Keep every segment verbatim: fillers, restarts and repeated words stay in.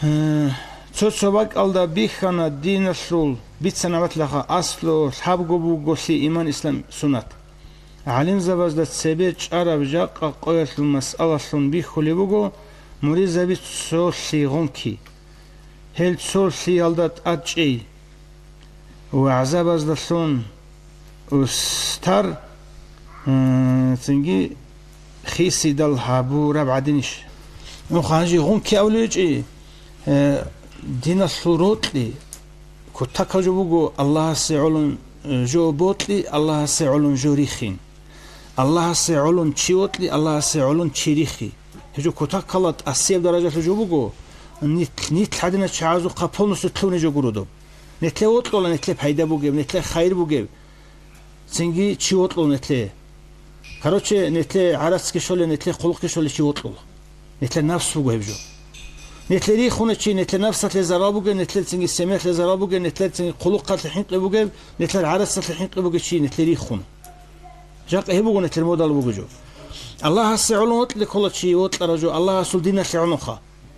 Гье, цо-цо бакӀалда бихьана диналъул бицанаб батлаха аслу лъабго буголи иман, ислам, суннат. ГӀалимзабазда цебе чӀараб жакъа къоялъул масъалалъун бихьулеб буго муризаби цолъи гъунки, гьел цолъиялда тӀадчӀей. ВагӀзабаздалъун устар, м, цинги хисидал гьабураб гӀадинищ? Нух гьанже гъунки авлуечӀи, э, диналъул рокьи кутакаб жо буго: Аллагьасе гӀолун, э, жо бокьи, Аллагьасе гӀолун жо рихин. Аллагьасе гӀолун чи вокьи, Аллагьасе гӀолун чи рихи. Гьеб жо кутакалда тӀасияб даражалъул жо буго, нилъ, нилъ гьадинал чагӀазухъа полностью лъугьине жо гуро доб. Нилъее вокьула, нилъее пайда бугеб, нилъее хайир бугеб. Цинги чи вокьула нилъее. Короче, нилъее гӀарацги щолеб, нилъее хъулухъги щолеб чи вокьула. Нилъер напс буго гьеб жо. Нилъее рихуна чи, нилъер напсалъе зарал бугеб, нилъер цинги семьялъе зарал бугеб, нилъер цинги хъулухъалъе хӀинкъи бугеб, нилъер гӀарацалъе хӀинкъи бугеб чи нилъее рихуна. Жакъа гьеб буго нилъер модал бугеб жо. Аллагьасе гӀолун вокьизе ккола чи вокьарав жо Аллагьасул диналъе гӀолунха.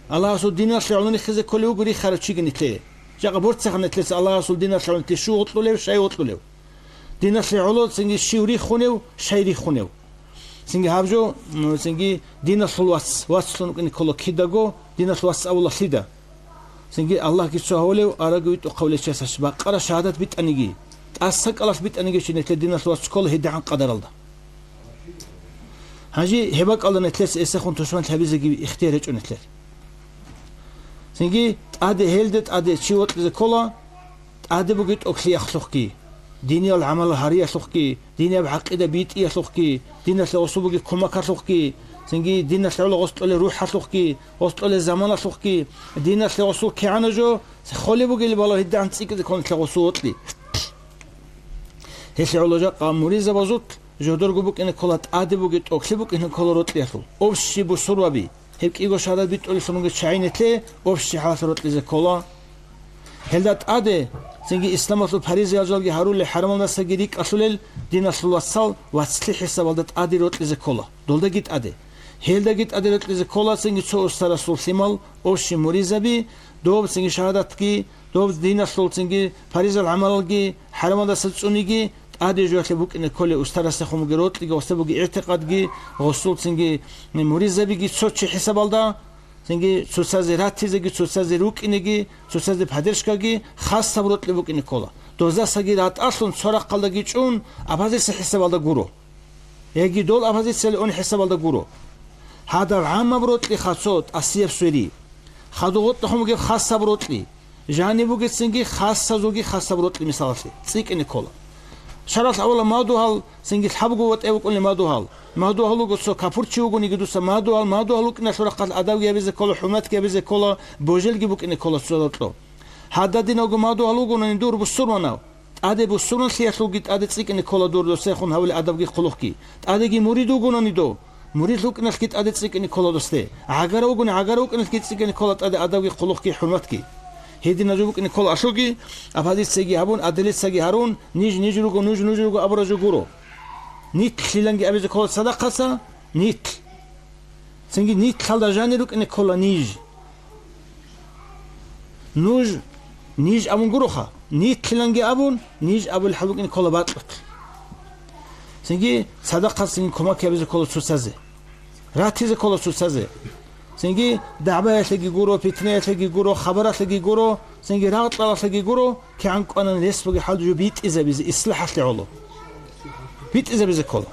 Аллагьасул диналъе гӀолун рихизе кколев вуго рихарав чиги нилъее. Жакъа борцаха нилъеца Аллагьасул диналъе гӀолун нилъее щив вокьулев, щай вокьулев. Диналъе гӀоло цинги щив рихунев, щай рихунев. Цинги гьаб жо, м, цинги диналъул вац, вацлъун вукӀине ккола кидаго, диналъул вац абула лъида. Цинги Аллагьги цо гьавулев, араги витӀухъав лечасаш бакъара шагьадат битӀаниги, тӀаса кӀалалъ битӀаниги чи нилъер диналъул вац ккола гьедигӀан къадаралда. Гьанже гьеб бакӀалда нилъеца эсехун тушман лъабизеги ихтияр гьечӀо нилъер. Цинги тӀаде, гьелде тӀаде чи вокьизе ккола, тӀаде бугеб тӀокӀлъиялъухъги, диниял гӀамал гьариялъухъги, динияб гӀакъида битӀиялъухъги, диналъе гъосул бугеб кумакалъухъги, цинги диналъе гӀоло гъос кьолеб рухӀалъухъги, гъос кьолеб заманалъухъги, диналъе гъосул кигӀана жо холеб бугебали балагьидагӀан цӀикӀкӀизе ккола нилъее гъосул вокьи. Гьелъие гӀоло жакъа муризабазул жодорго букӀине ккола, тӀаде бугеб тӀокӀлъи букӀине ккола рокьиялъул. Общий бусурбаби, гьеб кӀиго шагьадат битӀулелъун ругел чагӀи нилъее общий хӀалалъ рокьизе ккола. Гьелда тӀаде цинги исламалъул паризаялги гьарулел, хӀарамалдасаги рикӀкӀалъулел диналъул вацал вацлъи хӀисабалда тӀаде рокьизе ккола. Долдаги тӀаде. Гьелдаги тӀаде рокьизе ккола цинги цо устарасул лъимал, общий муризаби, доб цинги шагьадатги, доб диналъул цинги паризал гӀамалалги, хӀарамалдаса цӀуниги, тӀаде жоялъе букӀине кколеб устарасдехун бугеб рокьиги, гъосда бугеб игӀтикъадги, гъосул цинги муризабиги цо чи хӀисабалда, цинги цоцазе ратизеги, цоцазе рукӀинеги, цоцазе поддержкаги хасаб рокьи букӀине ккола. Доздасаги ратӀалъун цо рахъалдаги чӀун, оппозиция хӀисабалда гуро. Яги дол оппозицияли ун хӀисабалда гуро. Гьадаб гӀаммаб рокьи хасаб тӀасияб свери. Хадув гъотӀахъун бугеб хасаб рокьи. Жаниб бугецинги хасазулги хасаб рокьи мисалалъе цӀикӀкӀине ккола. Шаралъ авала мадугьал цинги лъабго ватӀа букӀунеб мадугьал. Мадугьал вуго цо капурчи вугониги дуца мадугьал, мадугьал вукӀиналъул рахъалъ адабги гьабизе ккола, хӀурматги гьабизе ккола, божелги букӀине ккола цо рокьо. Гьададинавго мадугьал вугони дур бусурманав. ТӀаде бусурманлъиялъулги тӀаде цӀикӀкӀине ккола дур досехун гьавулел адабги хъулухъги. ТӀадеги мурид вугони дов, мурид вукӀиналъги тӀаде цӀикӀкӀине ккола досде. ГӀагара вугони, гӀагара вукӀиналъги цӀикӀкӀине ккола тӀаде адабги хъулухъги хӀурматги. Гьединаб жо букӀине ккола алъуги, оппозицияги гьабун, адилицаги гьарун, ниж ниж руго, нуж нуж руго абураб жо гуро. Нилъиланги абизе ккола цадахъаса, нилъ. Цинги нилъалда жанир рукӀине ккола ниж. Нуж, ниж абун гуроха, нилъиланги абун, ниж абулеб хӀал букӀине ккола бакьулъ. Цинги цадахъас цинги кумак гьабизе ккола цоцазе. Ратизе ккола цоцазе. Цинги дагӀбаялъеги гуро, питнаялъеги гуро, хабаралъеги гуро, цинги рагъ-кьалалъеги гуро, кигӀан кӀванан рес бугеб хӀал жо битӀизабизе, ислахӀалъе гӀоло. БитӀизабизе ккола.